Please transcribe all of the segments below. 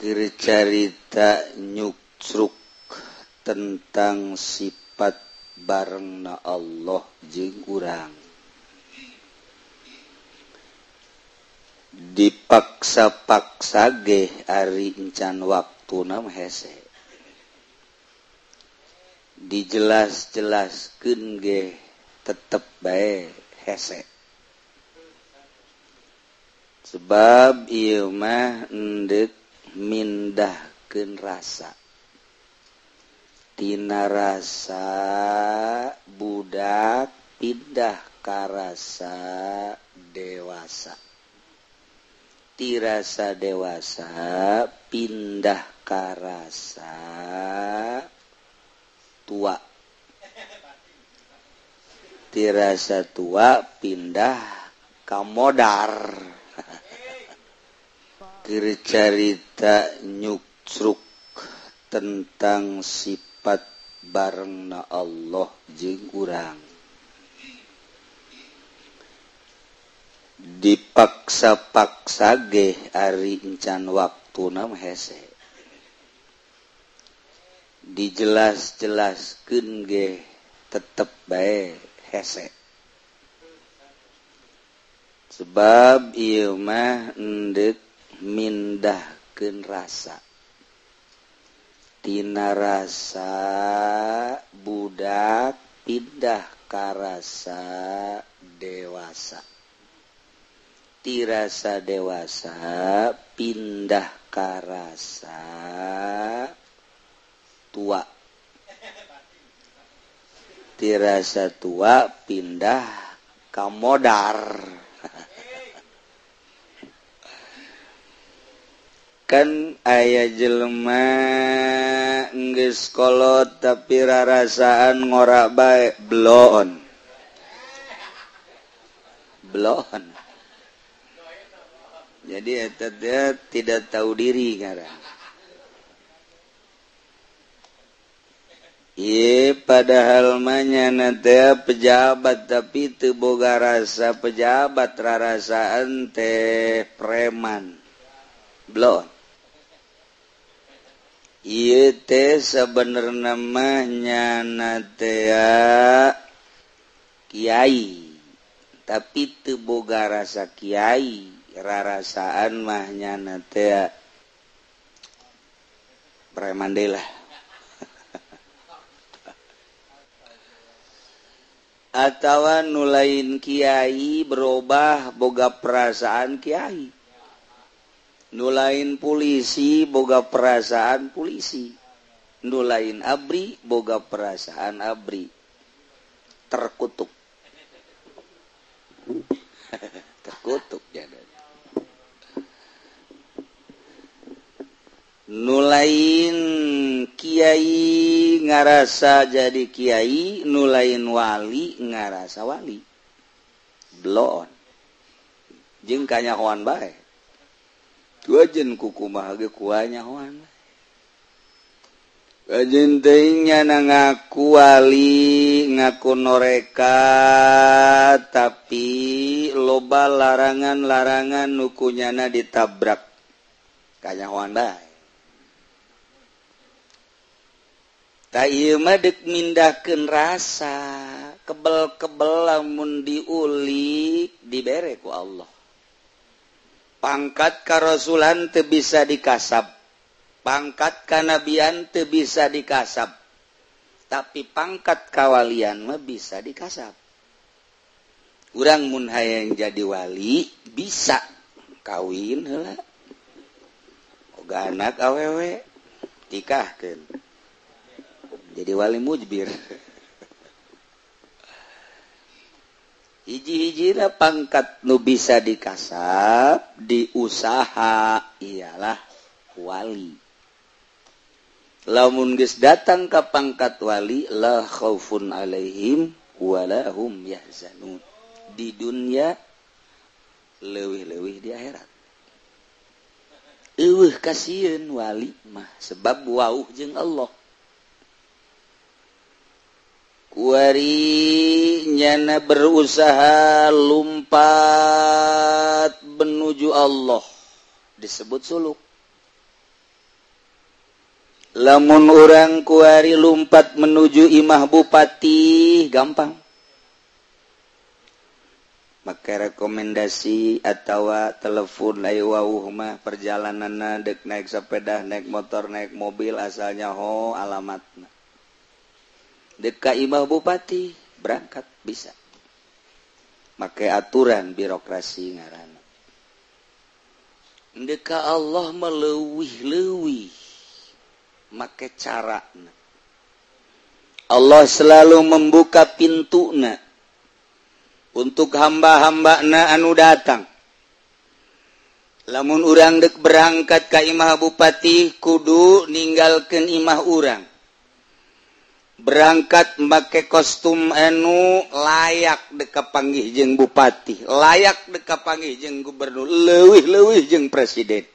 Keur carita nyuksruk tentang sifat barengna Allah jeung urang. Dipaksa-paksa ge ari encan waktuna mah hese. Dijelas-jelaskeun ge tetep bae hese. Sebab ieu mah endek mindahkeun rasa. Tina rasa budak pindah ka rasa dewasa. Tirasa dewasa pindah ka rasa tua. Tirasa tua pindah ka modar. Keur carita nyuksruk tentang sifat barengna Allah jeung urang. Dipaksa-paksa ge ari encan waktuna mah hese. Dijelas-jelaskeun ge tetep bae hese. Sebab ieu mah endek mindahkeun rasa. Tina rasa budak pindah ka rasa dewasa. Tirasa dewasa pindah ka rasa tua. Tirasa tua pindah ka modar. Kan aya jelema geus kolot tapi rarasaan ngora bae bloon. Bloon. Jadi eta dia tidak tahu diri ngaran. Ieu padahal mah nyana teh pejabat tapi teu boga rasa pejabat, rarasaan teh preman. Bloon. Ieu teh sabenerna mah nyana teh kiai tapi teu boga rasa kiai, rarasaan mah nyana teh preman deui lah. Atawa nu lain kiai berubah boga perasaan kiai, nu lain polisi boga perasaan polisi, nu lain abri boga perasaan abri. Terkutuk. Terkutuk jadi. Nu lain kiai ngarasa jadi kiai, nu lain wali ngarasa wali. Bloon. Jeung kanyahoan bae. Dua jen kukumaha ge kuanyahoan. Kajen teuing nyana ngaku wali, ngaku noreka, tapi loba larangan-larangan nu kunyana ditabrak. Kanyahoan bae. Ta ieu mah deuk mindahkeun rasa, kebel-kebel lamun diulik dibere ku Allah. Pangkat karasulan teu bisa dikasab, pangkat kanabian teu bisa dikasab, tapi pangkat kawalian mah bisa dikasab. Urang mun hayang jadi wali bisa kawin heula, boga anak awewe nikahkeun, jadi wali mujbir. Hiji-hijina pangkat nu bisa dikasab diusaha ialah wali. Lamun geus datang ka pangkat wali, la khaufun alaihim wala hum yahzanun. Di dunia leuwih-leuwih di akhirat. Eueuh kasieun wali mah sebab wauh jeung Allah. Kuari nyana berusaha lumpat menuju Allah disebut suluk. Lamun urang kuari lumpat menuju imah bupati gampang. Make rekomendasi atawa telepon ayo wauh mah perjalananna dek naik sepeda, naik motor, naik mobil asalnya ho alamatna. Dek ka imah bupati berangkat bisa. Make aturan birokrasi ngaranna. Dek ka Allah meleuwih-leuwih make cara. Allah selalu membuka pintuna untuk hamba-hamba na anu datang. Lamun urang dek berangkat ka imah bupati kudu ninggalkeun imah urang. Berangkat make kostum anu layak dek kapanggih jeung bupati, layak dek kapanggih jeung gubernur, leuwih-leuwih jeung presiden.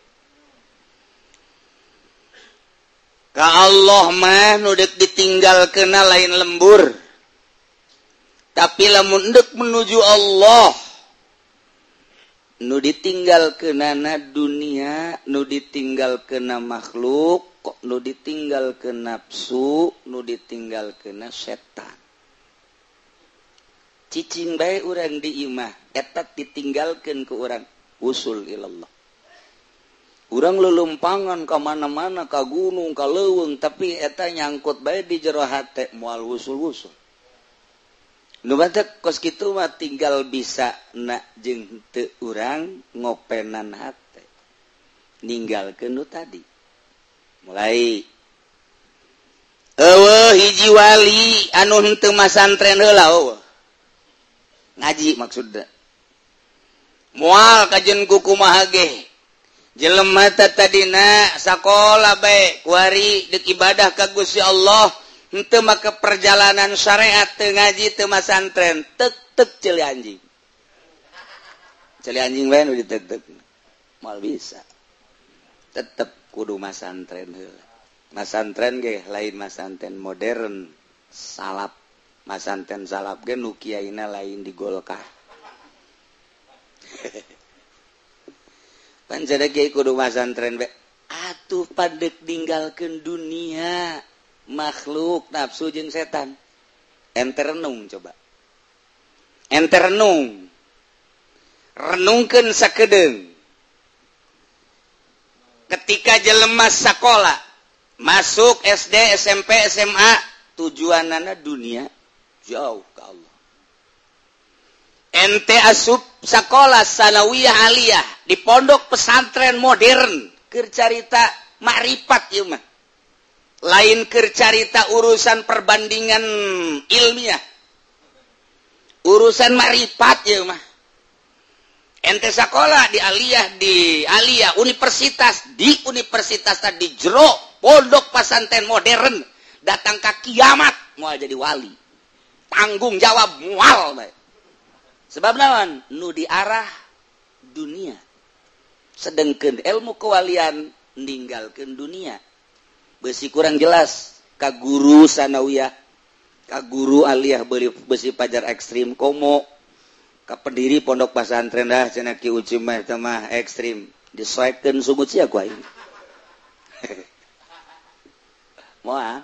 Ka Allah mah nu dek ditinggalkeunna lain lembur. Tapi lamun dek menuju Allah nu ditinggalkeunana dunia, nu ditinggalkeuna makhluk, nu ditinggalkeun nafsu, nu ditinggalkeuna setan. Cicing bae urang di imah, eta ditinggalkeun ku urang usul ilallah. Urang lelumpangan ka mana-mana, ka gunung, ka leuweung, tapi eta nyangkut bae di jero hate moal wusul-wusul. Nu batek kos kitu mah tinggal bisa na jeung teu urang ngopenan hate. Ninggalkeun nu tadi. Mulai eueuh hiji wali anu henteu masantren heula eueuh. Ngaji maksudna. Moal kajeun ku kumaha ge. Jelema tadina sakola bae kuari deuk ibadah ka Gusti Allah henteu make perjalanan syariat teu ngaji teu masantren tek-tek ceuli anjing. Ceuli anjing bae nu ditek-tek. Moal bisa. Tetep kudu masantren heula. Masantren ge lain masantren modern salap. Masantren salap ge nu kiaina lain di Golkar. Panjada kiai kudu masantren bae. Atuh padek ninggalkeun dunia, makhluk, nafsu jeung setan. Ente renung coba. Ente renung. Renungkeun sakedeung. Ketika jelema sakola masuk SD, SMP, SMA, tujuanana dunia jauh ke Allah. Ente asup sakola sanawiyah aliyah di pondok pesantren modern keur carita makrifat ieu mah. Lain keur carita urusan perbandingan ilmiah. Urusan makrifat ieu mah. Ente sekolah di aliyah universitas, di universitas tadi jero pondok pesantren modern datang ka kiamat moal jadi wali. Tanggung jawab moal bae. Sebab naon? Nu diarah dunia. Sedengkeun ilmu kewalian ninggalkeun dunia. Besi kurang jelas ka guru sanawiyah, ka guru aliyah besi pajar ekstrim komo. Ka pendiri pondok pesantren dah cenah Ki Uci mah eta mah ekstrim disoekeun sungut sia ku aing. Moal.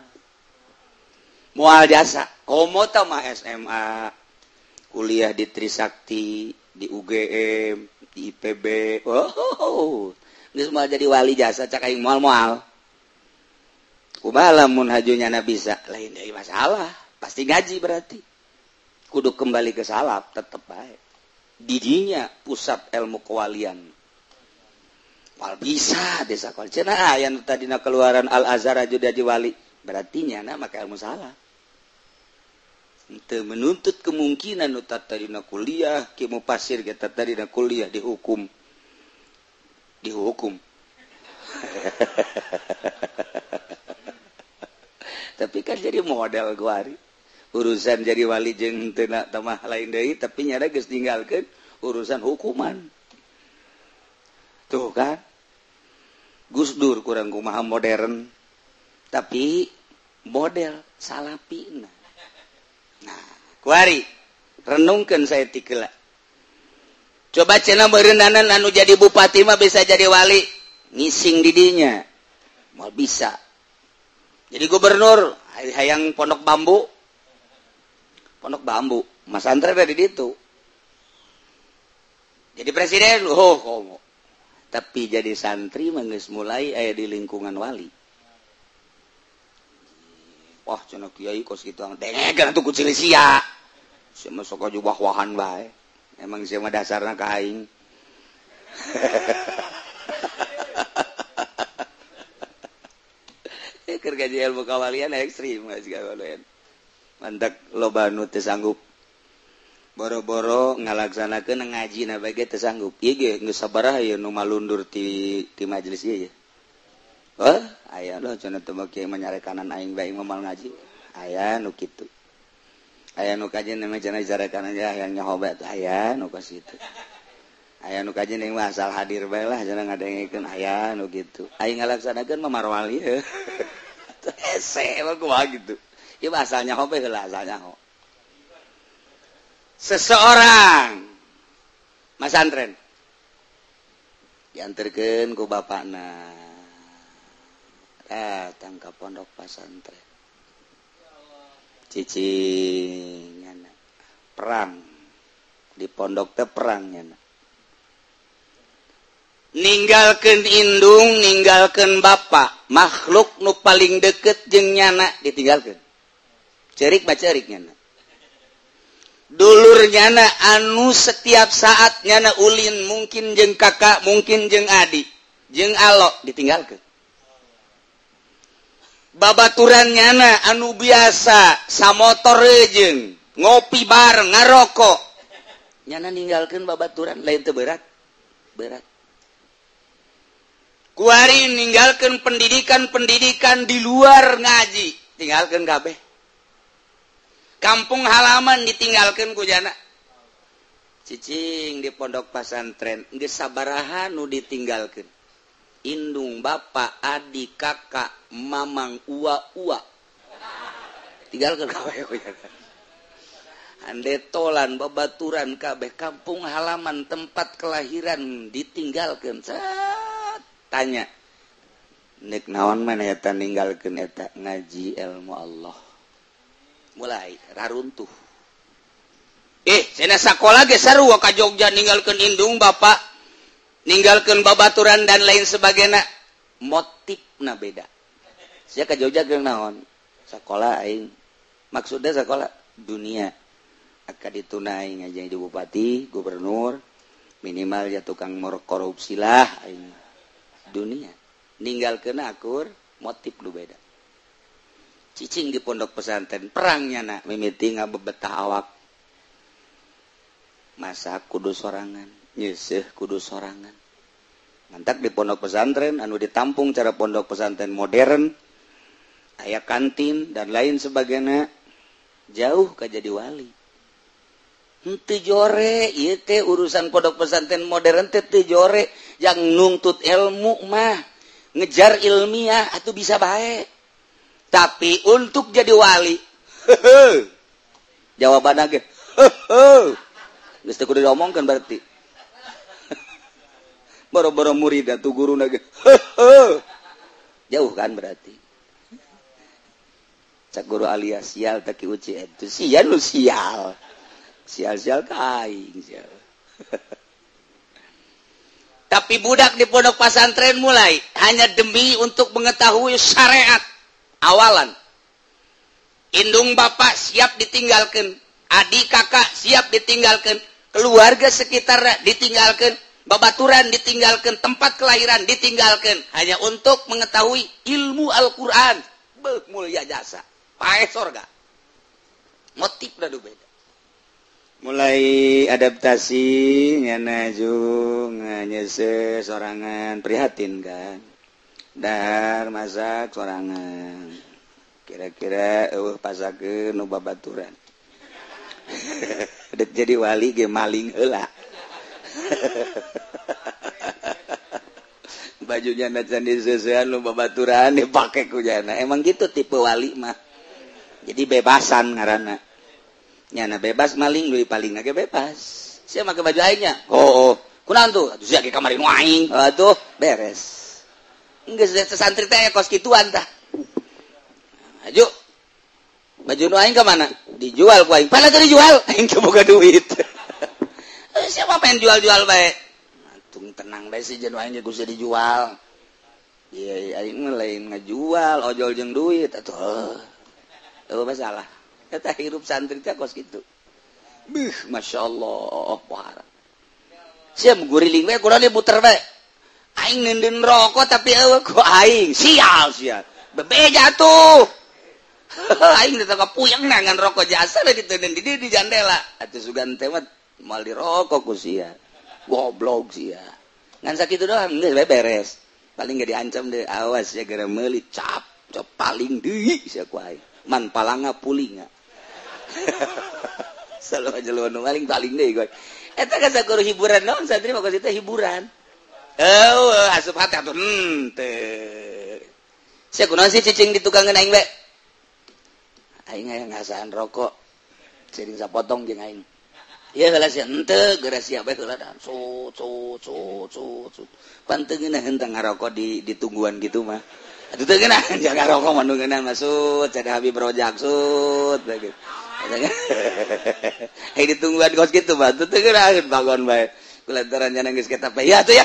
Moal jasa. Komo tah mah SMA, kuliah di Trisakti, di UGM, di IPB. Oh, geus moal jadi wali jasa cak aing moal-moal. Kumaha lamun hajunya na bisa, lain deui masalah, pasti ngaji berarti. Kudu kembali ke salaf tetep bae. Didinya pusat ilmu kewalian. Wal bisa desa kol cenah aya nu tadina keluaran Al Azhar aju jadi wali, berarti nyana make ilmu salaf. Henteu menuntut kemungkinan nu tadina kuliah ki mufasir ge tadina kuliah dihukum. Dihukum. Tapi kan jadi model kuari. Urusan jadi wali jeung teu tamah lain deui tapi nyada geus ninggalkeun urusan hukuman. Tuh kan. Gus Dur kurang kumaha modern tapi model salapina. Nah, kuari renungkeun saeutik heula. Coba cenah beureunnanan anu jadi bupati mah bisa jadi wali, ngising di dinya. Moal bisa. Jadi gubernur hayang pondok bambu. Pondok bambu, masantren dari ditu. Jadi presiden, oh komo. Tapi jadi santri mah geus mulai aya di lingkungan wali. Wah, cenah kiai kos kitu dengekeun atuh ku sia. Sia mah sok aja wah-wahan bae. Emang sia mah dasarna ka aing. Keur gaji ilmu kawalian ekstrim geus mantak loba nu teu sanggup. Boro-boro ngalaksanakeun ngaji na bae ge teu sanggup. Ieu ge geus sabaraha ieu nu malundur ti majelis ieu ya. Heuh, aya loh cenah teu make manyarekanan aing bae moal ngaji. Aya nu kitu. Aya nu kajen mah cenah dicarekanan ya hayang nyaho bae atuh aya nu kos kitu. Aya nu kajen mah asal hadir bae lah cenah ngadengekeun aya nu kitu. Aing ngalaksanakeun mah marwali heuh. Hese emang kumaha gitu. Ieu mah asal nyaho bae heula asal nyaho. Seseorang masantren diantarkeun ku bapakna datang ka pondok pasantren cicing nyana perang di pondok teh perang nyana ninggalkeun indung ninggalkeun bapak makhluk nu paling deket jeung nyana ditinggalkeun cerik mah cerik nyana dulur nyana anu setiap saat nyana ulin mungkin jeung kakak mungkin jeung adik jeung alok ditinggalkeun babaturan nyana anu biasa samotor jeung ngopi bareng ngarokok nyana ninggalkeun babaturan lain teu berat berat kuari ninggalkeun pendidikan-pendidikan di luar ngaji tinggalkeun kabeh kampung halaman ditinggalkan ku jana cicing di pondok pasantren geus sabaraha nu ditinggalkeun indung bapak adik kakak mamang ua-ua tinggalkeun kabeh ku jana andetolan babaturan kabeh kampung halaman tempat kelahiran ditinggalkeun. Set tanya nek naon mana eta ninggalkeun eta ngaji ilmu Allah mulai raruntuh. Cenah sakola ge sarua ka Jogja ninggalkeun indung bapak, ninggalkeun babaturan dan lain sebagainya, motifna beda. Sia ka Jogja keur naon? Sakola aing. Maksudnya sakola dunia. Akan dituna aing aja jadi bupati, gubernur, minimal ya tukang korupsi lah aing. Dunia. Ninggalkeun akur, motif nu beda. Cicing di pondok pesantren perangnya nak mimiti ngabebetah awak masak kudu sorangan nyeseh kudu sorangan mantak di pondok pesantren anu ditampung cara pondok pesantren modern aya kantin dan lain sebagainya jauh ka jadi wali henteu jore ieu teh urusan pondok pesantren modern teh teu jore yang nuntut ilmu mah ngejar ilmiah atuh bisa bae. Tapi untuk jadi wali, jawaban lagi, geus teu kudu diomongkeun berarti. Boro-boro murid atuh guruna ge, jauh kan berarti. Cak guru alias sial teh ki uci itu sia nu sial. Sial-sial ka aing sial. Tapi budak di pondok pesantren mulai hanya demi untuk mengetahui syariat. Awalan indung bapak siap ditinggalkan, adik kakak siap ditinggalkan, keluarga sekitar ditinggalkan, babaturan ditinggalkan, tempat kelahiran ditinggalkan, hanya untuk mengetahui ilmu Al-Quran. Beuh mulia jasa, pae sorga. Motif dah beda. Mulai adaptasi nyana jeung nyese sorangan prihatin kan. Dahar masak sorangan kira-kira eueuh pasakeun nu babaturan dek jadi wali ge maling heula bajunya na can diseusean nu babaturan dipake ku jana emang gitu tipe wali mah jadi bebasan ngaranna nyana bebas maling deui paling ge bebas sia make baju aingnya oh kunaon tuh atuh sia ge kamari nu aing atuh beres. Geus santri teh kos kituan tah. Baju. Baju nu aing ka mana? Dijual ku aing. Pana teu dijual? Aing teu boga duit. Siapa pengen jual-jual bae? Tung tenang bae si jeung aing geus dijual. Iya, aing mah lain ngajual ojol jeung duit atuh. Eueuh masalah. Eta hirup santri teh kos kitu. Beuh, masyaallah, pohara. Sia guriling we kurang muter bae. Aing neundeun rokok tapi eueuh ku aing. Sial sia. Bebeja tuh. Aing teh puyeng ngan rokok jasa diteundeun di jandela. Atuh sugan teh mah moal dirokok ku sia. Goblok sia. Ngan sakitu doang geus beres. Paling gak diancam deh, awas ya gara meuli cap, cap paling deui sia ku aing. Man palanga pulinga. Selalu aja lu paling paling deui gue. Eta kan sakur hiburan naon santri mah teh hiburan. Eueuh asup hati atuh henteu. Sia kunaon sih cicing di tukangeun aing we? Aing aya ngasaan rokok. Sering sapotong jeung aing. Ieu heula sia henteu geura sia bae heula dan sut sut sut sut sut. Pan teu ngeunah henteu ngarokok di ditungguan gitu mah. Atuh teu ngeunah jangan ngarokok mah nu ngeunah mah sut cada Habib Rojak sut bae gitu. Hei ditungguan kos gitu mah teu ngeunah bangon bae. Kulantaran nya geus kita bae ya atuh ya.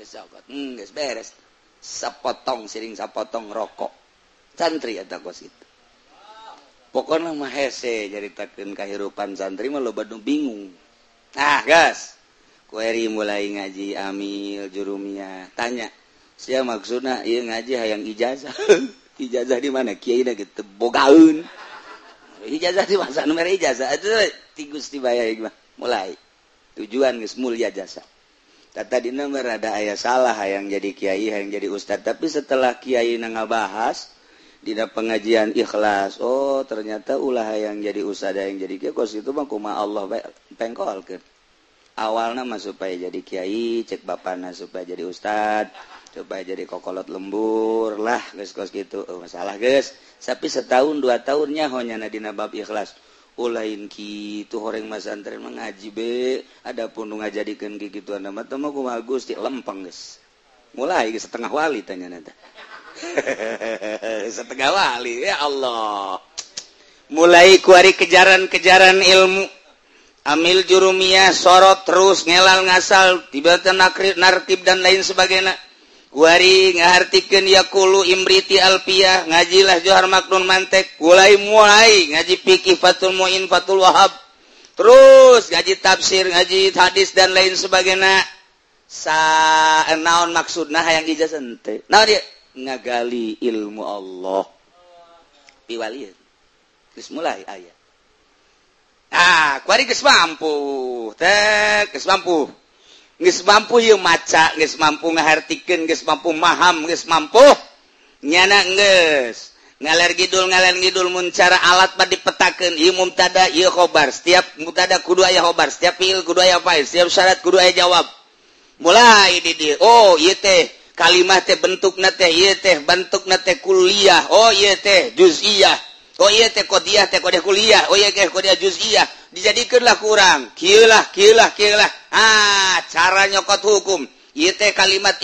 Geus cokot, geus beres. Sapotong siring sapotong rokok. Santri eta kos kitu. Pokoknya mah hese nyaritakeun kahirupan santri mah loba nu bingung. Nah, gas. Kueri mulai ngaji amil jurumiyah. Tanya, sia maksudna ieu ngaji hayang ijazah. Ijazah di mana? Kiai na gitu bogaeun. Ijazah di masa nu mere ijazah atuh ti Gusti bae mah. Mulai tujuan geus mulia jasa. Tadina mah rada aya salah hayang jadi kiai, hayang jadi ustad, tapi setelah kiai na ngabahas dina pengajian ikhlas, oh ternyata ulah yang jadi usada yang jadi kiai kos itu mah kumaha Allah bae pengkolkeun. Awalna mah supaya jadi kiai, cek bapana supaya jadi ustad, supaya jadi kokolot lembur lah geus kos kitu. Oh, masalah geus. Tapi setahun dua tahun nyaho nyana dina bab ikhlas. Ulain kitu horeng masantren mah ngaji be, adapun nu ngajadikeun kikituan mah teh mah kumaha Gusti lempeng geus. Mulai geus setengah wali tanya teh. Setengah wali ya Allah. Mulai kuari kejaran-kejaran ilmu. Amil jurumiyah sorot terus ngelal ngasal tiba-tiba narkib dan lain sebagainya. Kuari ngahartikeun yaqulu imriti alpiyah ngajilah Johar Maknun mantek. Mulai ngaji fikih Fathul Muin Fathul Wahab. Terus ngaji tafsir, ngaji hadis dan lain sebagainya. Sa naon maksudna hayang ijazah henteu. Naon dia? Ngagali ilmu Allah piwalieun geus mulai aya. Ah, kuari geus mampu teh, geus mampu. Geus mampu ieu maca, geus mampu ngahartikeun, geus mampu maham, geus mampu nyana geus ngaler ngidul mun cara alat mah dipetakeun ieu mubtada ieu khobar, setiap mubtada kudu aya khobar, setiap fiil kudu aya fa'il, setiap syarat kudu aya jawab. Mulai di dieu, oh ieu teh kalimah teh bentukna teh ieu teh bentukna teh kuliah, oh ieu teh juz'iyah, oh ieu teh qodiyah teh qodiyah kuliah, oh ieu teh qodiyah juz'iyah, dijadikeunlah kurang kieu lah kieu lah kieu lah. Ah, cara nyokot hukum ieu teh kalimat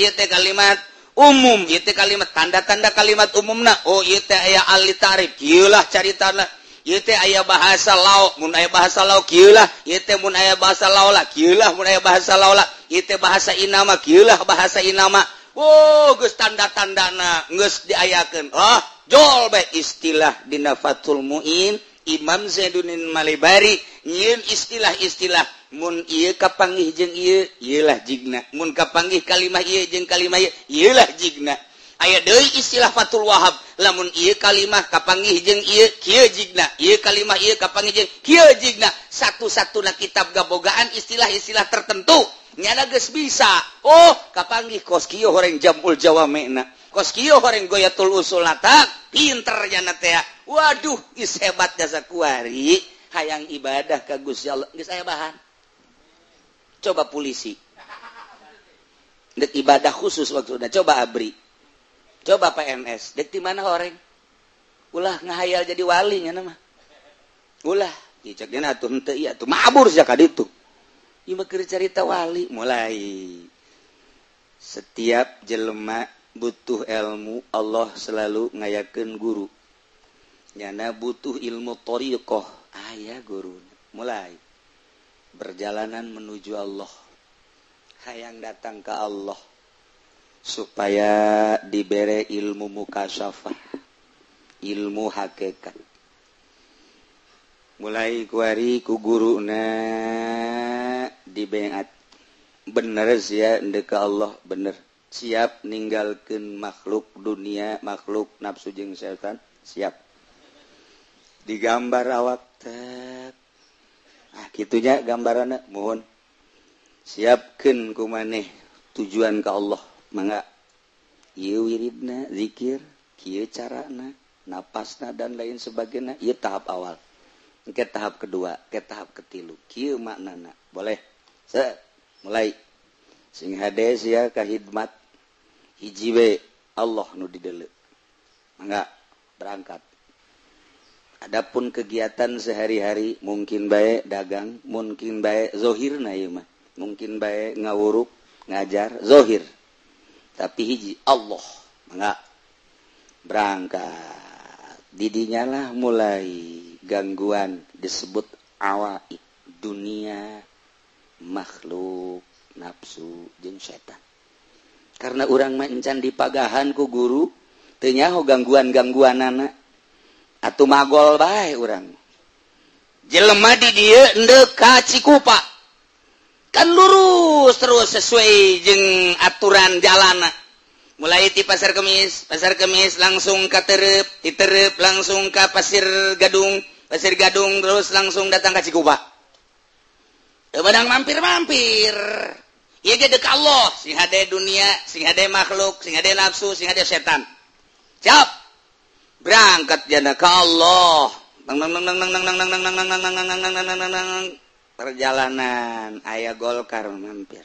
umum, ieu teh kalimat tanda-tanda kalimat umumna, oh ieu teh aya al tarif kieu lah caritana, ieu teh aya bahasa lao mun aya bahasa lao kieu lah, ieu teh mun aya bahasa lao lah kieu lah, mun aya bahasa lao lah, ieu teh bahasa inama kieu lah bahasa inama. Oh, geus tanda-tandana geus diayakeun. Oh, jol bae istilah dina Fathul Muin Imam Zainuddin Malibari nyieun istilah-istilah mun ieu kapanggih jeung ieu ieu lah jigna, mun kapanggih kalimah ieu jeung kalimah ieu ieu lah jigna. Aya deui istilah Fathul Wahab lamun ieu kalimah kapanggih jeung ieu kieu jigna, ieu kalimah ieu kapanggih jeung kieu jigna. Satu-satuna kitab gabogaan istilah-istilah tertentu nyana geus bisa. Oh, kapanggih kos kieu horeng jamul jawamena, kos kieu horeng goyatul usul tak pinter nyana teh. Waduh, geus hebat jasa kuari hayang ibadah ka Gusti Allah geus aya bahan. Coba polisi dek ibadah khusus maksudna, coba ABRI, coba PNS, dek di mana horeng ulah ngahayal jadi wali nyana mah. Ulah dicek dina atuh henteu ieu atuh mabur sia ka ditu. Ieu mah keur carita wali. Mulai setiap jelema butuh ilmu, Allah selalu ngayakeun guru. Nyana butuh ilmu thariqah, aya guru. Mulai berjalanan menuju Allah. Hayang datang ke Allah supaya dibere ilmu mukasyafah, ilmu hakikat. Mulai kuari ku guruna dibeat. Bener sia ndek ka Allah, bener. Siap ninggalkeun makhluk dunia, makhluk nafsu jeung setan, siap. Digambar awak tek. Ah kitunya gambaranna, mohon. Siapkeun ku maneh tujuan ka Allah, mangga. Ieu wiridna, zikir, kieu carana, napasna dan lain sebagainya, ieu tahap awal. Ke tahap kedua, ke tahap ketilu, kieu maknana. Boleh. Set, mulai. Sing hade sia ka hidmat hiji we Allah nu dideuleu. Mangga berangkat. Adapun kegiatan sehari-hari mungkin bae dagang, mungkin bae zohirna ieu mah, mungkin bae ngawuruk, ngajar zohir. Tapi hiji Allah, mangga berangkat. Didinya lah mulai gangguan disebut awaid dunia, makhluk, nafsu jeung setan. Karena urang mah encan dipagahan ku guru, teu nyaho gangguan-gangguanana. Atuh magol bae urang. Jelema di dieu endek ka Cikupa. Kan lurus terus sesuai jeung aturan jalana. Mulai ti Pasar Kemis langsung ka Terep, ti Terep langsung ka Pasir Gadung terus langsung datang ka Cikupa. Teu badang mampir-mampir. Ieu ge deuk Allah, sing hade dunia, sing hade makhluk, sing hade nafsu, sing hade setan. Siap. Berangkat jana ke Allah. Perjalanan aya Golkar mampir.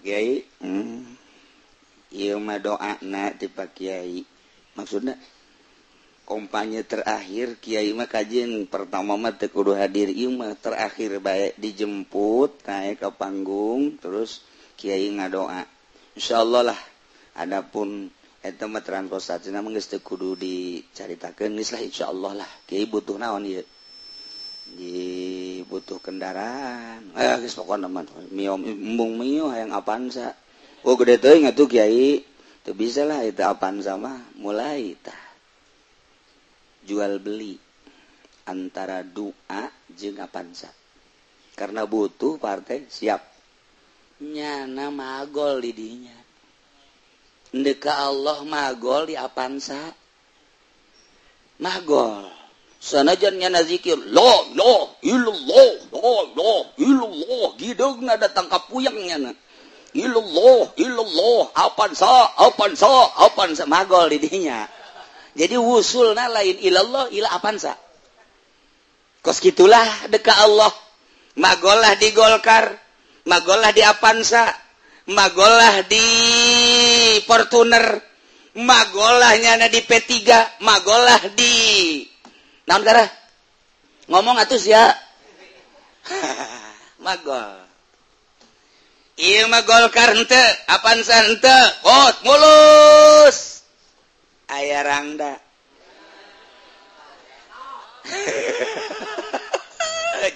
Kiai, ieu mah doana ti Pak Kiai. Maksudna kampanye terakhir Kiai mah kajian pertama mah teu kudu hadir, ieu mah terakhir bae dijemput naik ke panggung terus Kiai ngadoa. Insyaallah lah adapun eta mah transportasina mah geus teu kudu dicaritakeun geus lah insyaallah lah. Kiai butuh naon ieu? Di butuh kendaraan. Geus pokona mah mio embung mio hayang Avanza. Oh gede teuing atuh Kiai. Teu bisa lah eta Avanza mah mulai tah. Jual beli antara doa jeung Avanza. Karena butuh partai siap. Nyana magol di dinya. Ndek ka Allah magol di Avanza. Magol. Sanajan nyana zikir la la illallah la la illallah gideungna datang ka puyeng nyana. Illallah illallah Avanza Avanza Avanza magol di dinya. Jadi wusulna lain ilallah ila Avanza. Kos gitulah deka Allah. Magolah di Golkar, magolah di Avanza, magolah di Fortuner, magolah nyana di P3, magolah di naon karah? Ngomong atuh sia. Magol. Ieu mah Golkar henteu, Avanza henteu, ot mulus. Aya rangda.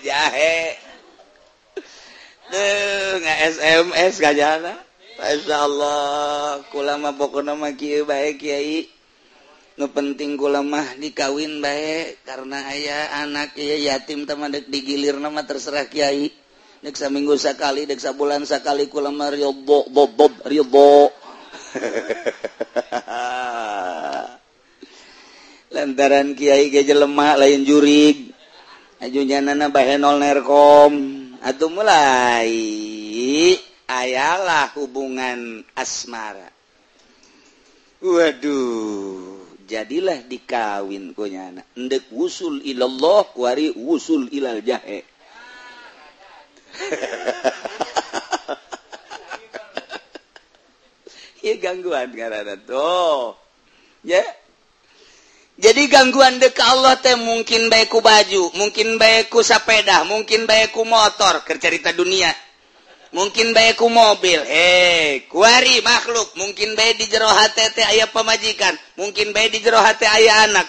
Jahe. Duh, nggak SMS kajana. Masya Allah, kula mah pokona mah kieu bae Kiai. Nu penting kula mah dikawin bae karena aya anak ieu yatim teh mah deuk digilirna mah terserah Kiai. Deuk saminggu sakali, deuk sabulan sakali kula mah ridho, bob ridho. Lantaran Kiai ge jelema lain jurig. Aju nyanana bahenol nerkom. Atuh mulai ayalah hubungan asmara. Waduh, jadilah dikawin ku nyana. Endek wusul ilallah kuari wusul ilal jahe. Ieu gangguan ngaranna tuh. Ya. Jadi gangguan dek Allah teh mungkin bae ku baju, mungkin bae ku sepeda, mungkin bae ku motor, keur carita dunia. Mungkin bae ku mobil. Kuari makhluk, mungkin bae di jero hate teh aya pamajikan, mungkin bae di jero hate aya anak,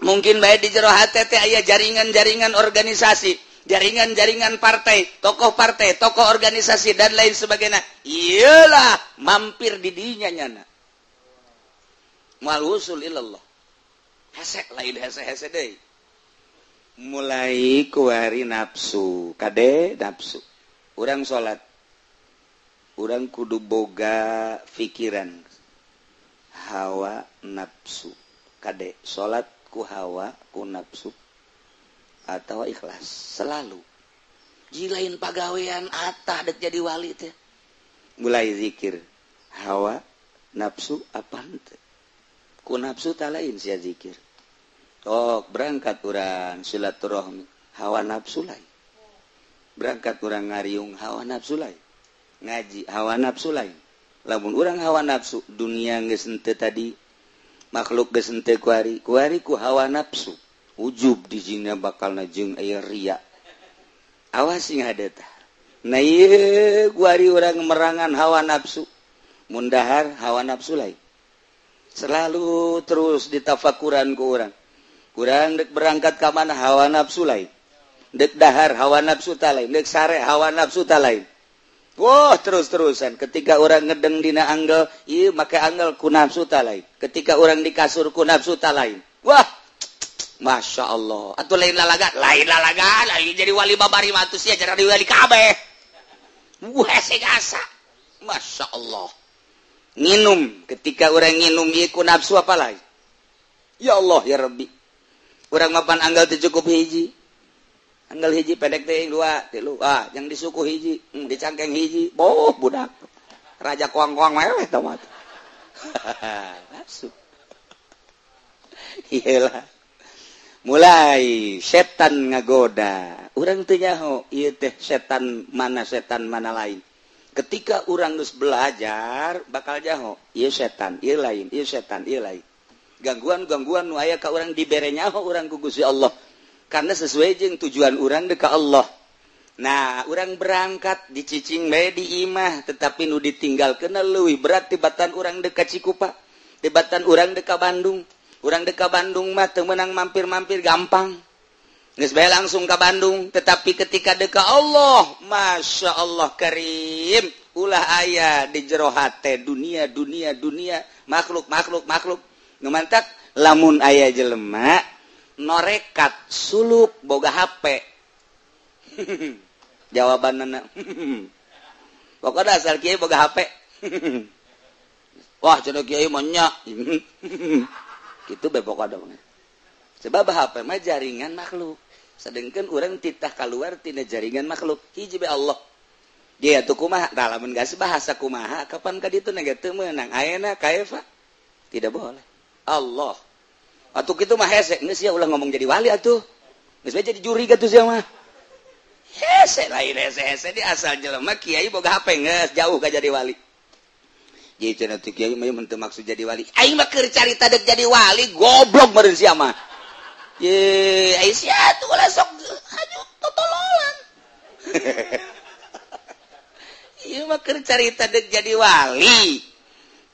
mungkin bae di jero hate teh aya jaringan-jaringan organisasi, jaringan-jaringan partai, tokoh organisasi dan lain sebagainya. Iyalah mampir di dinya nyana. Moal usul ilallah. Hese lain hese-hese deui. Mulai kuari nafsu, kade nafsu. Urang salat, urang kudu boga pikiran hawa nafsu. Kade salat ku hawa ku nafsu atau ikhlas selalu. Jilain pagawean atah dek jadi wali teh. Mulai zikir hawa nafsu apa henteu? Ku nafsu tak lain sia zikir. Tok berangkat urang silaturahmi hawa nafsu lain. Berangkat urang ngariung hawa nafsu lain. Ngaji hawa nafsu lain. Lamun urang hawa nafsu dunia geus henteu tadi, makhluk geus henteu kuari, kuari ku hawa nafsu. Ujub di sini bakal jeung aya ria. Awas sing hade tah. Nah ieu kuari urang merangan hawa nafsu. Mun dahar hawa nafsu lain. Selalu terus ditafakuran ku urang. Urang dek berangkat ka mana hawa nafsu lain. Dek dahar hawa nafsu ta lain, dek sare hawa nafsu ta lain. Wah, terus-terusan ketika orang ngedeng dina anggel, ieu make anggel ku nafsu ta lain. Ketika orang di kasur ku nafsu ta lain. Wah, Masya Allah. Atuh lain lalaga, lain jadi wali babari mah atuh sia jadi wali kabeh. Wah, hese asa. Masya Allah. Nginum, ketika orang nginum ieu ku nafsu apa lain? Ya Allah ya Rabbi. Urang mapan anggal teu cukup hiji. Anggal hiji pendek teh dua, tilu. Ah, yang disuku hiji, dicangkeng hiji. Boh budak. Raja koang-koang meweh tah mah. Nafsu. Iyalah. Mulai setan ngagoda. Urang teu nyaho ieu teh setan mana lain. Ketika urang geus belajar bakal nyaho ieu setan, ieu lain, ieu setan, ieu lain. Gangguan-gangguan nu aya ka urang dibere nyaho urang ku Gusti Allah. Karena sesuai jeung tujuan urang deuk ka Allah. Nah, urang berangkat dicicing bae di imah, tetapi nu ditinggalkeun leuwih berat tibatan urang deuk ka Cikupa, tibatan urang deuk ka Bandung. Urang deuk ka Bandung mah teu meunang mampir-mampir gampang. Geus bae langsung ka Bandung, tetapi ketika deuk ka Allah, Masya Allah karim, ulah aya di jero hate dunia dunia dunia, makhluk makhluk makhluk. Nu mantak lamun aya jelema norekat suluk boga HP. Jawabanna pokoknya asal kiai boga HP. Wah cenah kiai mah nya. Kitu bae pokokna. Sebab HP mah jaringan makhluk. Sedangkan urang titah keluar tina jaringan makhluk. Hiji bae Allah. Dia tuh kumaha? Tah lamun geus bahasa kumaha kapan ka ditu ge teu meunang. Ayeuna kaifa? Tidak boleh. Allah. Atuh kitu mah hese, geus sia ulah ngomong jadi wali atuh. Geus bae jadi juri atuh sia mah. Hese lain hese-hese di asal jelema kiai boga HP geus jauh ka jadi wali. Jadi cenah teh kiai mah mun teu maksud jadi wali. Aing mah keur carita deuk jadi wali, goblok meureun sia mah. Ye, ai sia atuh ulah sok haju totololan. Ieu mah keur carita deuk jadi wali.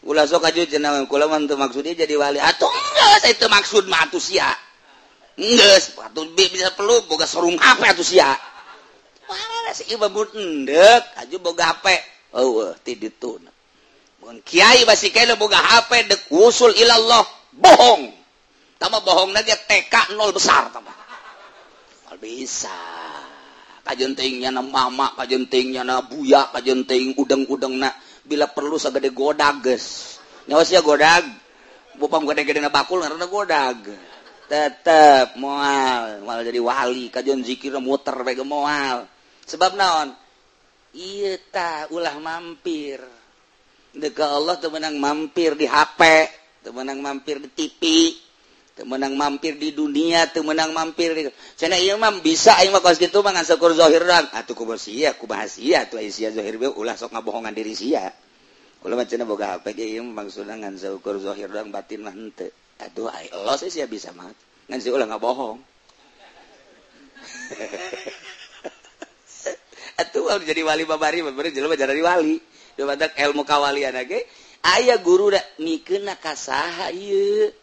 Ulah sok aju cenah kula mah teu maksudnya jadi wali. Atuh geus itu maksud mah atuh sia. Geus atuh bisa perlu boga sarung HP atuh sia. Wah, si ieu mah endek aju boga HP. Eueuh ti ditu. Mun kiai basi kene boga HP dek wusul ilallah, bohong. Tama bohongna ge TK 0 besar tama. Moal bisa. Kajeun teuing nya mama, kajeun teuing nya buya, kajeun teuing udeng-udengna. Bila perlu sagede godag geus. Nyawa sia godag. Bupam gede-gedena bakul ngaranna godag. Tetep moal, moal jadi wali, kajeun zikirna muter bae ge moal. Sebab naon? Ieu tah ulah mampir. Deuk ka Allah teu meunang mampir di HP, teu meunang mampir di TV, teu meunang mampir di dunia, teu meunang mampir di cenah ieu mah bisa aing mah kos kitu mah ngan syukur zahir doang. Atuh kumaha sia, kumaha sia atuh sia zahir bae ulah sok ngabohongan diri sia. Ulah mah cenah boga HP ge ieu maksudna ngan syukur zahir doang batin mah henteu. Atuh ai Allah sia bisa mah. Ngan sia ulah ngabohong. Atuh Jadi wali babari babari jelema jadi wali. Dia badak ilmu kawalian ge aya guru da mikeun ka saha ieu.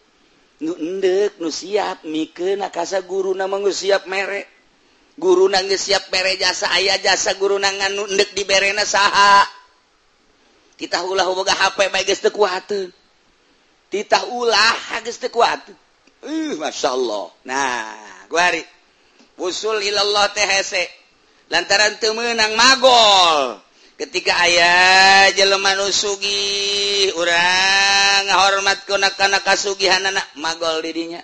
Nu endek nu siap mikeun ka sa guruna mah geus siap mere. Guruna geus siap mere jasa aya jasa guruna ngan nu endek diberena saha. Titah ulah boga HP bae geus teu kuateun. Titah ulah geus teu kuateun. Masyaallah. Nah, kuari usul ilallah teh hese. Lantaran teu meunang magol. Ketika aya jelema nu sugih, urang ngahormat kana kasugihanana, magol di dinya.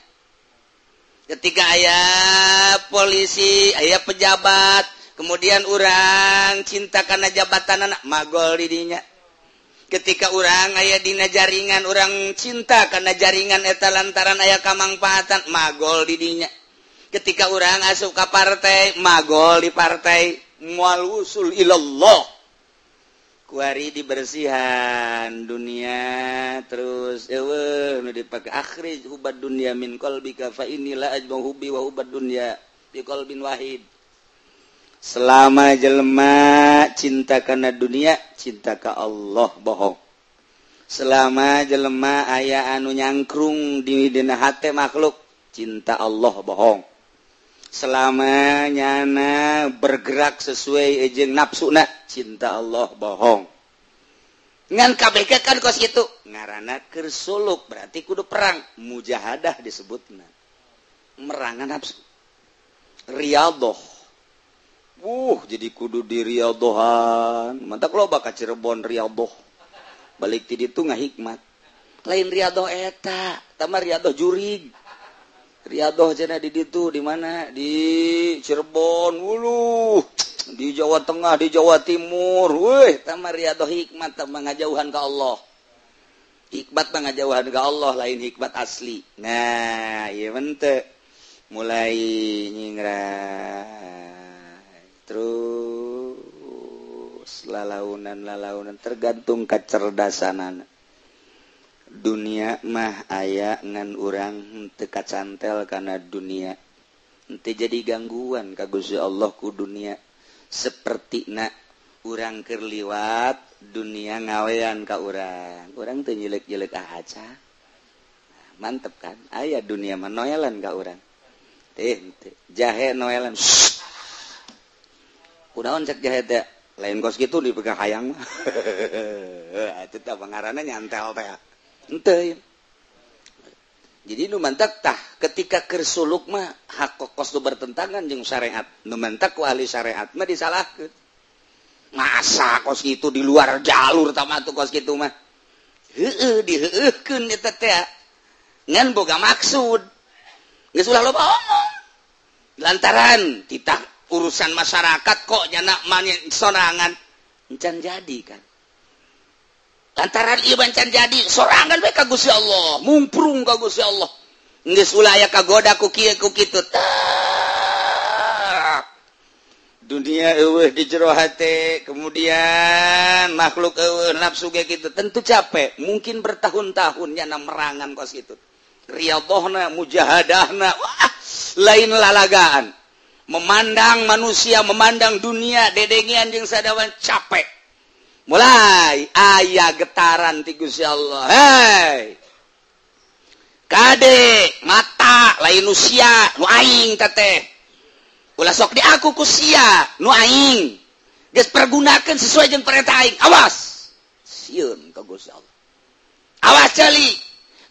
Ketika aya polisi, aya pejabat, kemudian urang cinta kana jabatanana, magol di dinya. Ketika urang aya dina jaringan, urang cinta kana jaringan eta lantaran aya kamangpaatan, magol di dinya. Ketika urang asup ka partai, magol di partai. Mual usul ilallah. Kuari dibersihan dunia terus eueuh nu dipake akhrij hubad dunya min qalbika fa inni la ajma'u hubbi wa hubad dunya bi qalbin wahid. Selama jelema cinta kana dunia, cinta ka Allah bohong. Selama jelema aya anu nyangkrung di dina hate makhluk, cinta Allah bohong. Selama nyana bergerak sesuai jeung nafsuna, cinta Allah bohong. Ngan KBK kan kos kitu, ngaranna keur suluk berarti kudu perang, mujahadah disebutna. Merangan nafsu. Riyadhah. Jadi kudu di riyadhahan. Mantak loba ka Cirebon riyadhah. Balik ti ditu ngahikmat. Lain riyadhah eta, tah mah riyadhah jurig. Riyadhah cenah di ditu di mana? Di Cirebon, uluh, di Jawa Tengah, di Jawa Timur. Weuh, tah mah riyadhah hikmat, tah mah ngajauhan ka Allah. Hikmat mah ngajauhan ka Allah, lain hikmat asli. Nah, ieu mah teu mulai nyingrai terus lalaunan-lalaunan tergantung kecerdasanana. Dunia mah aya ngan urang teu kacantel kana dunia. Henteu jadi gangguan ka Gusti Allah ku dunia. Sapertina urang keur liwat dunia ngawean ka urang. Urang teu nyelek-nyelek aca. Nah, mantep kan? Aya dunia mah noelan ka urang. Teh henteu. Jahe noelan. Kunaon cek jahe teh? Lain kos kitu dipegang hayang mah. Eta teh pangaranna nyantel teh. Henteu. Jadi nu mantak tah ketika keur suluk mah hak kos nu bertentangan jeung syariat. Nu mantak ku ahli syariat mah disalahkeun. Masa kos kitu di luar jalur tah mah kos kitu mah. Heueuh diheueuhkeun eta teh. Ngan boga maksud. Geus ulah loba omong. Lantaran titah urusan masyarakat kok nyana sorangan encan jadi kan. Lantaran ieu encan jadi sorangan we ka Gusti Allah, mungprung ka Gusti Allah. Geus ulah aya kagoda ku kieu ku kitu. Dunia eueuh di jero hate, kemudian makhluk eueuh nafsu ge kitu, tentu capek, mungkin bertahun-tahun nyana merangan kos kitu. Riyadhahna, mujahadahna, wah, lain lalagaan. Memandang manusia, memandang dunia, dedengian jeung sadawan capek. Mulai aya getaran ti Gusti Allah. Hei. Kade mata lain usia nu aing teteh. Ulah sok di aku ku sia nu aing. Geus pergunakeun sesuai jeung perintah aing. Awas. Sieun ka Gusti Allah. Awas ceuli.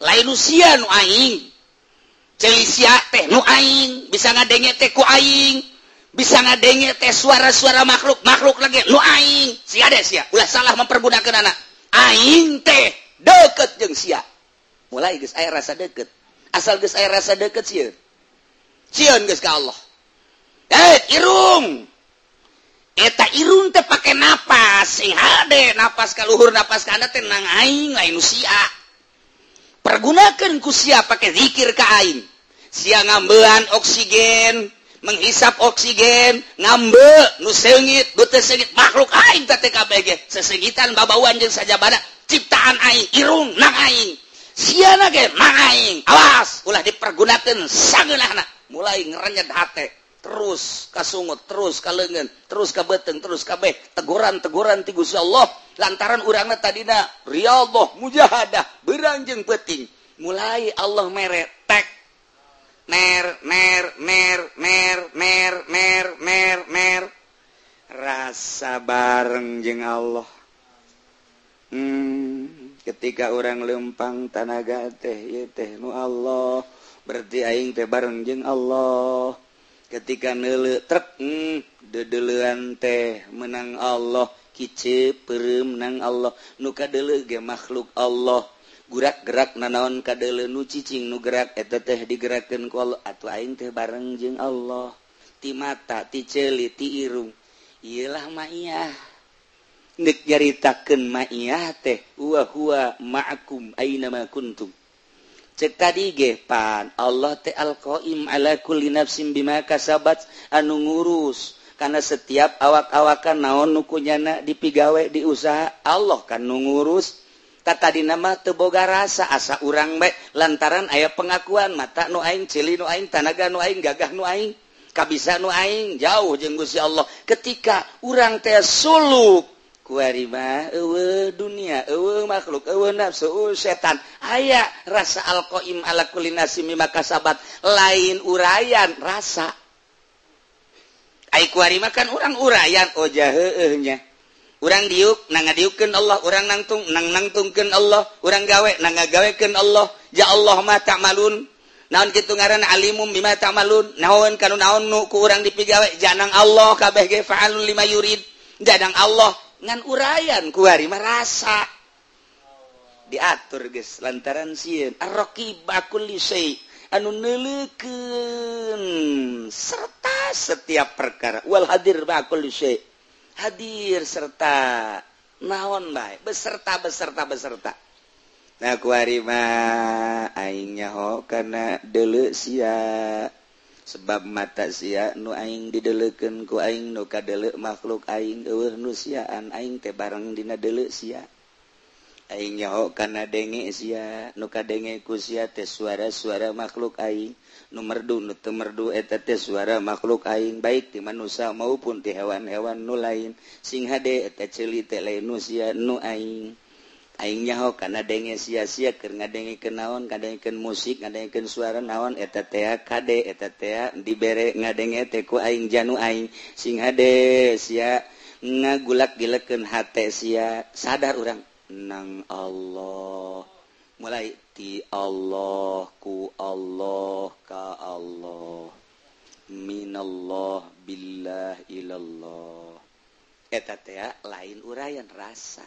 Lain usia nu aing. Ceuli sia teh nu aing, bisa ngadenge teh ku aing. Bisa ngadenge teh suara-suara makhluk, makhluk lagi nu aing. Sia deh sia, ulah salah mempergunakan anak. Aing teh deket jeung sia. Mulai geus aya rasa deket. Asal geus aya rasa deket sieun. Sieun geus ka Allah. Irung. Eta irung teh pake napas, sing hade napas ka luhur, napas ka handap teh nang aing lain nu sia. Pergunakeun ku sia pake zikir ka aing. Sia ngambean oksigen, menghisap oksigen, ngambe nu seungit, nu teu seungit makhluk aing teh TKBG. Sesengitan babauan jeung sajabana ciptaan aing, irung nang aing. Sia na ge nang aing. Awas, ulah dipergunakeun sangeunahna. Mulai ngerenyet hate. Terus kasungut, terus ka leungeun, terus ka beuteung, terus kabeh teguran-teguran ti Gusti Allah lantaran urangna tadina riyadhah, mujahadah, beurang jeung peuting. Mulai Allah mere tek ner ner ner ner ner ner ner ner rasa bareng jeung Allah. Ketika orang lempang tanaga teh, ieu teh nu Allah, berarti aing teh bareng jeung Allah. Ketika neuleu trek, deudeulean teh menang Allah, kicep peureum menang Allah, nu kadeuleu ge makhluk Allah, gurak-gerak nanaon kadeuleu, nu cicing nu gerak eta teh digerakkeun ku Allah, atuh aing teh bareng jeung Allah. Ti mata, ti ceuli, ti irung, ieu lah maiyah. Nek nyaritakeun maiyah teh wa huwa ma'akum aina ma kuntum. Cek tadi ge pan Allah teh al-qaim ala kulli nafsin bima kasabat, anu ngurus karena setiap awak-awakan naon nu kunyana dipigawe diusaha Allah kan nu ngurus. Tadi nama teu boga rasa, asa urang bae lantaran aya pengakuan mata nu aing, ceuli nu aing, tanaga nu aing, gagah nu aing, kabisa nu aing, jauh jeung Gusti Allah. Ketika urang teh suluk kuari mah euweuh dunia, euweuh makhluk, euweuh nafsu, euweuh setan, aya rasa al-qaim ala kulli nafsin bima kasabat, lain urayan rasa. Ai kuari mah kan urang urayan, oh jaheueuh nya. Urang diuk nang ngadiukkeun Allah, urang nangtung nang nangtungkeun Allah, urang gawe nang ngagawekeun Allah. Ya Allah ma ta'malun. Naon kitu ngaranna alimum bima ta'malun? Naon kanu naon nu ku urang dipigawe janang Allah kabeh ge fa'alul lima yurid. Janang Allah ngan urayan kuari mah rasa. Diatur geus lantaran sieun ar-raqib kulli syai, anu neuleukeun serta setiap perkara, wal hadir ma kulli syai, hadir serta naon bae, beserta beserta beserta. Nah, kuari mah aing nyaho kana deuleu sia, sebab mata sia nu aing dideleukeun ku aing, nu kadeuleu makhluk aing, euweuh nu siaan, aing teh bareng dina deuleu sia. Aing nyaho kana denge sia, nu kadenge ku sia teh suara-suara makhluk aing, nu merdu nu teu merdu eta teh suara makhluk aing, baik ti manusia maupun ti hewan-hewan nu lain. Sing hade eta ceuli teh lain nu sia, nu aing. Aing nyaho kana denge sia-sia keur ngadengekeun naon, ngadengekeun musik, ngadengekeun suara naon eta teh kade, eta teh dibere ngadenge teh ku aing janu aing. Sing hade sia ngagulak-gilekeun hate sia, sadar urang nang Allah. Mulai ti Allah ku Allah ka Allah, minallah billah ilallah, eta teh lain urayan, rasa.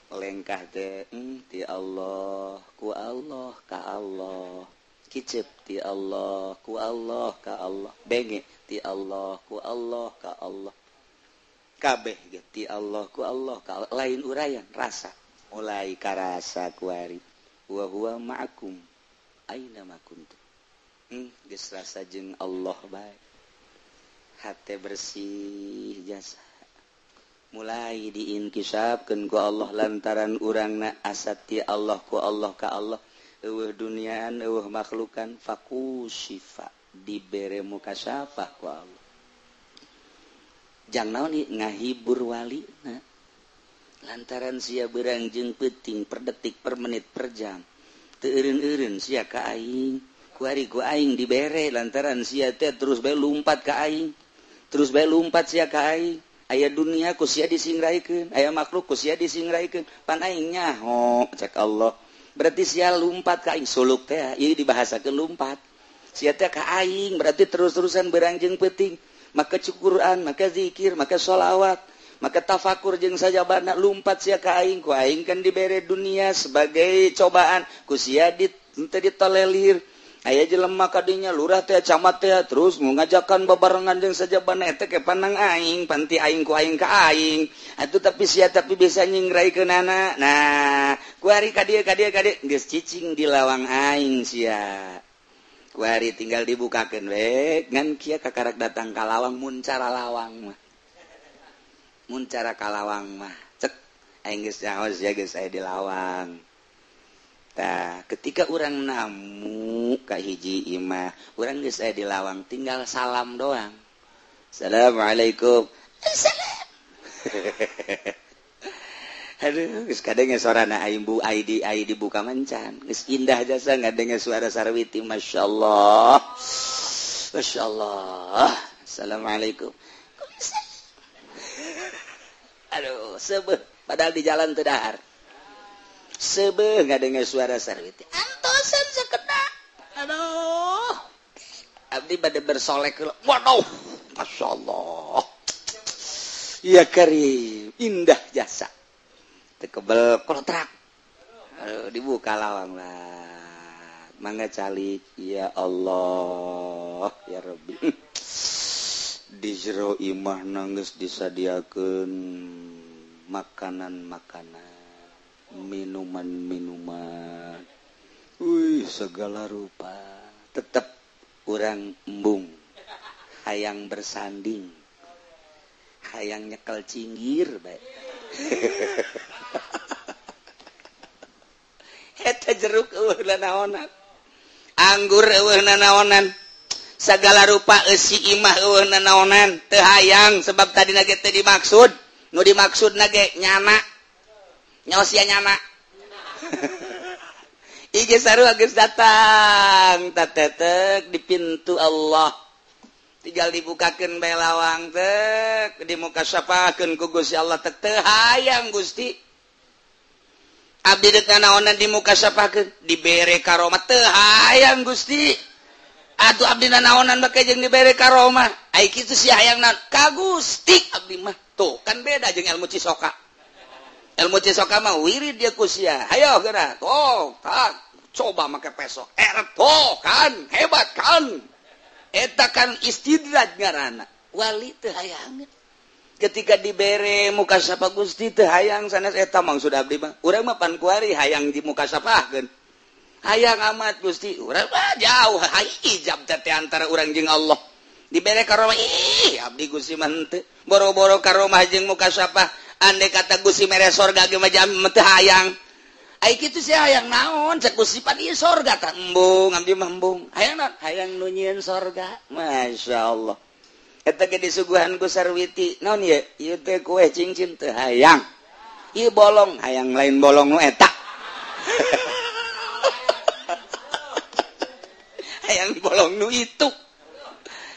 Lengkah teh ti Allah ku Allah ka Allah, kicep ti Allah ku Allah ka Allah, benge ti Allah ku Allah ka Allah, kabeh ge ti Allah ku Allah ka Allah, lain urayan, rasa. Mulai karasa kuari wa huwa ma'akum aina ma kuntum. Geus rasa jeung Allah bae, hate bersih jasa. Mulai diinkisabkeun ku Allah lantaran urangna asat ti Allah ku Allah ka Allah, euweuh duniaan euweuh makhlukan, fakusifa dibere mukasafah ku Allah. Jang naon ngahibur walina lantaran sia beurang jeung peuting per detik per menit per jam, teu eureun-eureun sia ka aing. Kuari ku aing dibere lantaran sia teh terus bae lumpat ka aing, terus bae lumpat sia ka aing. Aya dunia ku sia disingraikeun, aya makhluk ku sia disingraikeun, pan aing nyaho cek Allah. Berarti sia lumpat ka aing, suluk teh ieu dibahasakeun lumpat. Sia teh ka aing berarti terus-terusan beurang jeung peuting, maka Quran, maka zikir, maka sholawat, maka tafakur jeung sajabana, lumpat sia ka aing. Ku aing kan dibere dunia sebagai cobaan, ku sia teu ditolelir. Aya jelema kadinya lurah teh, camat teh, terus ngajakan babarengan jeung sajabana eta ke panang aing, panti aing ku aing ka aing. Atuh tapi sia tapi bisa nyingraikeunana. Nah, kuari ka dieu ka dieu ka dieu geus cicing di lawang aing sia. Kuari tinggal dibukakeun we, ngan kieu kakarak datang ka lawang mun cara lawang mah. Mun cara ka lawang mah cek aing geus nyaho sia geus aya di lawang. Tah, ketika urang namu ka hiji imah urang geus aya di lawang tinggal salam doang. Assalamualaikum. Assalam. Aduh, geus kadenge sorana aing bu ID ID buka mancan. Geus indah jasa ngadenge suara Sarwiti, masyaallah. Masyaallah. Assalamualaikum. Aduh, sebeh padahal di jalan teu dahar. Sebeh ngadenge suara Sarwiti. Antosan sakedak. Aduh. Abdi bade bersolek heula. Waduh, masyaallah. Ya karim, indah jasa. Tekebel kolotrak. Aduh, dibuka lawang lah. Mangga calik, ya Allah, ya Rabbi. Di jero imah geus disadiakeun makanan-makanan, minuman-minuman. Wih, segala rupa. Tetep urang embung. Hayang bersanding. Hayang nyekel cinggir bae. Eta jeruk eueuh nanaonan, anggur eueuh nanaonan, segala rupa eusi imah eueuh nanaonan, teu hayang sebab tadina ge teu dimaksud, nu dimaksudna ge nyana. Nyaosia nyana. Ieu sarua geus datang tatetek di pintu Allah. Tinggal dibukakeun bae lawang teh, dimukasapakeun ku Gusti Allah teh teu hayang Gusti. Abdi deuk nanaonan dimukasapakeun, dibere karomah teu hayang Gusti. Atuh abdi nanaonan bake jeung dibere karomah. Ai kitu sia hayang naon? Ka Gusti abdi mah. Tuh, kan beda jeung ilmu Cisoka. Ilmu Cisoka mah wirid dia ku sia. Hayo geura. Tuh, tak coba make peso. Tuh kan hebat kan. Eta kan istidraj ngaranna. Wali teu hayang. Ketika dibere muka sapa Gusti teu hayang sanes eta maksud abdi mah. Urang mah pan kuari hayang di muka sapakeun. Hayang amat Gusti. Urang mah jauh hayang ijab teh antara urang jeung Allah. Dibere karomah ih abdi Gusti mah henteu. Boro-boro karomah jeung muka sapa. Andai kata Gusti mere sorga ge mah jam teu hayang. Ai kitu sia hayang naon cek Gusti pan ieu sorga tah embung abdi mah embung. Hayang naon? Hayang nu nyieun sorga. Masyaallah. Eta ge disuguhan ku Sarwiti. Naon ieu? Ieu teh kue cincin teu hayang. Ieu bolong hayang lain bolong nu eta. Hayang bolong nu itu.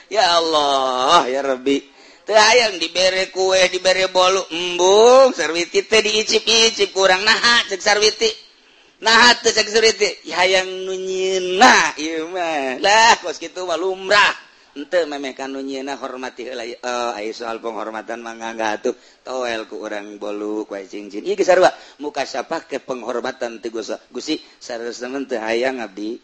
Ya Allah, ya Rabbi. Teu hayang dibere kue, dibere bolu, embung Sarwiti teh diicip-icip kurang naha cek Sarwiti. Naha teh cek Sarwiti, hayang nu nyieunna ieu mah. Lah kos kitu mah lumrah. Henteu memeh ka nu nyieunna hormati heula aya soal penghormatan mangga atuh toel ku urang bolu kue cincin. Ieu geus sarua muka sapa ke penghormatan ti Gusti sarua teu hayang abdi.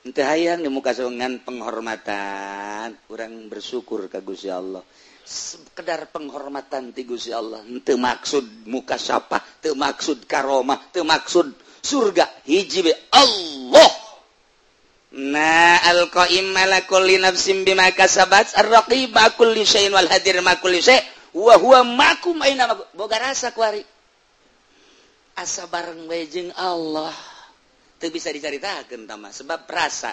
Henteu hayang di muka ngan penghormatan, urang bersyukur ka Gusti Allah. Sekedar penghormatan ti Gusti Allah, henteu maksud muka sapa, teu maksud karomah, teu maksud surga, hiji be Allah. Nah, al-qaim ala kulli nafsin bima kasabat, ar-raqib ma kulli syai'in wal hadir ma kulli syai' wa huwa ma'akum aina ma. Boga rasa kuari. Asa bareng bae jeung Allah. Teu bisa dicaritakeun tah mah sebab rasa.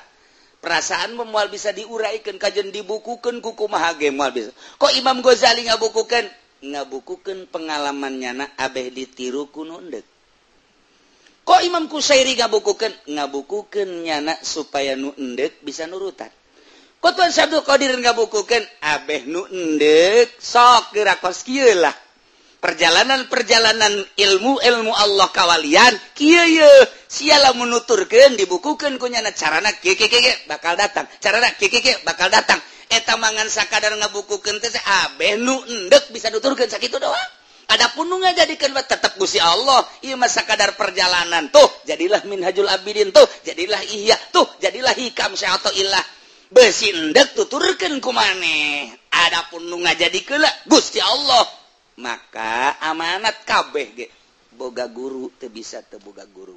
Perasaan moal bisa diuraikeun kajen dibukukeun ku kumaha ge moal bisa. Kok Imam Ghazali ngabukukeun? Ngabukukeun pengalaman nyana abeh ditiru ku nu endek. Kok Imam Kusairi ngabukukeun? Ngabukukeun nyana supaya nu endek bisa nurutan. Kok Tuan Syabdul Qadir ngabukukeun? Abeh nu endek sok geura kos kieu lah. Perjalanan-perjalanan ilmu-ilmu Allah kawalian kieu ye sia lamun nuturkeun dibukukeun ku nyana carana kieu kieu kieu bakal datang, carana kieu kieu bakal datang. Eta mangan sakadar ngabukukeun teh abeh nu endek bisa nuturkeun sakitu doang. Adapun nu ngajadikeun tetep Gusti Allah, ieu mah sakadar perjalanan. Tuh jadilah Minhajul Abidin, tuh jadilah Ihya, tuh jadilah Hikam Sya'atullah. Beusi endek tuturkeun ku maneh. Adapun nu ngajadikeun Gusti Allah. Maka amanat kabeh ge boga guru teu bisa teu boga guru.